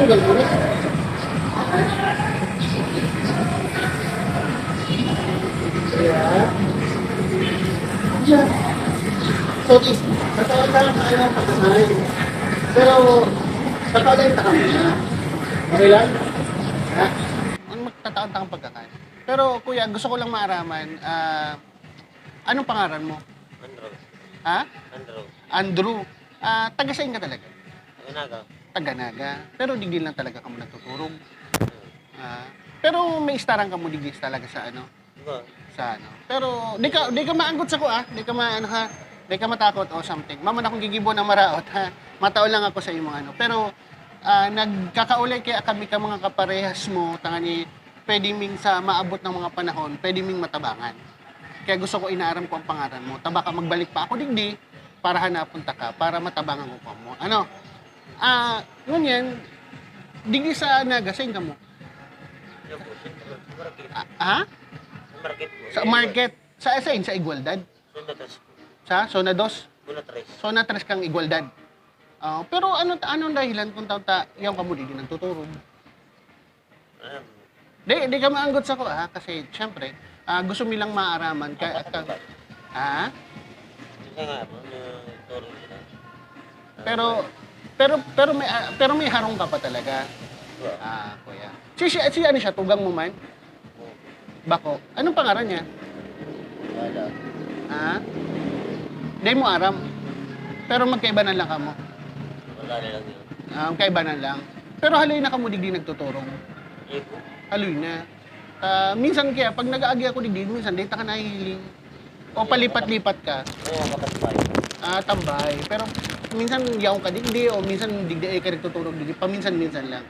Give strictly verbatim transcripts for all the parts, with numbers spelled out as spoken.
Ang ganda. Yeah. Yeah. So, di, totoo lang tayo ng pagkasabi. Pero, totoo lang tayo na. Okay lang? Ha? Ang magtataon-taong pagkakain. Pero, kuya, gusto ko lang maaraman, ah, anong pangaran mo? Andrew. Ha? Andrew. Andrew. Ah, taga saan ka talaga? Taga Naga. Taga Naga. Pero digdi lang talaga kamo nagtuturog. Ah, pero may istaran kamo digdi talaga sa ano? Iba. Sa ano? Pero di ka, di ka maanggot sako, ah. Di ka ma-, ano, ha? Di ka matakot o something. Maman akong gigibo na maraot, ha? Matao lang ako sa imong ano. Pero, ah, nagkakaulay kaya kami ka mga kaparehas mo, tangani, pwede ming sa maabot ng mga panahon, pwede ming matabangan. Kaya gusto ko inaaram ko ang pangaran mo. Tabaka magbalik pa ako digdi para hanapon ta ka, para matabangan ko kamo. Ano? Ah, ngunyan, digdi sa Naga, saan ka mo? Yan po, siyempre, sa market. Ah, ha? Sa market po. Sa market? Sa, saan? Sa Igualdad? Zona dos po. Sa? Zona dos? Zona tres. Zona tres kang Igualdad. Ah, pero ano, anong dahilan kung taon ta, yaw ka mo digdi nagtuturog? Ayan. Di, di ka maanggot sako, ha? Kasi, syempre, ah, gusto mi lang maaraman ka, Apat na ka, ba? Ha? Isa nga, ano, yung turo nila. Pero, pero, pero may, ah, pero may harong ka pa talaga. Wala. Ah, kuya. Si, si, si ano siya, tugang mo man? Oo. Bako. Anong pangaran niya? Wala. Ha? Di mo aram. Pero magkaibanan lang kamo. Wala na lang yun. Ah, magkaibanan lang. Pero haloy na kamo digdi nagtuturong. Hindi po. Haloy na. Ah, minsan kaya, pag nag-aagi ako digdi, minsan di ta ka nahihiling. O palipat-lipat ka. Oo, kapatid. Ah, tambay. Pero minsan yaon ka digdi, o minsan digdi ay ka nagtuturog digdi. Paminsan-minsan lang.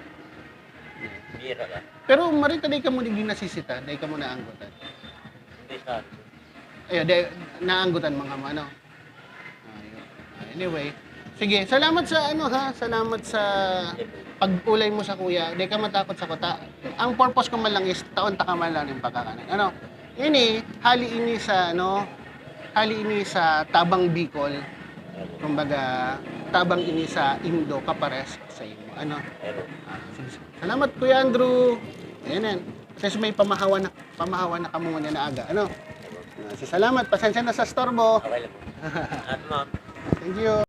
Bira ka. Pero marita di ka mo digdi nasisita, di ka mo naanggotan. Hindi sa Ayun, di, naanggotan mga mo, ano? Ayun. Anyway. Sige, salamat sa ano ha, salamat sa pag-ulay mo sa kuya. Di ka matakot sa kuta. Ang purpose ko man lang is taon ta ka man lang yung pagkakanan. Ano? Ini, hali ini sa ano, hali ini sa Tabang Bicol. Kumbaga, tabang ini sa Indo, kapares sa imo. Ano? Ah, sige, sige. Salamat, Kuya Andrew. Ayan yan. Kasi may pamahawan na, pamahawan na kamo na aga. Ano? Ah, so, salamat. Pasensya na sa storbo. Okay lang po. At ma'am. Thank you.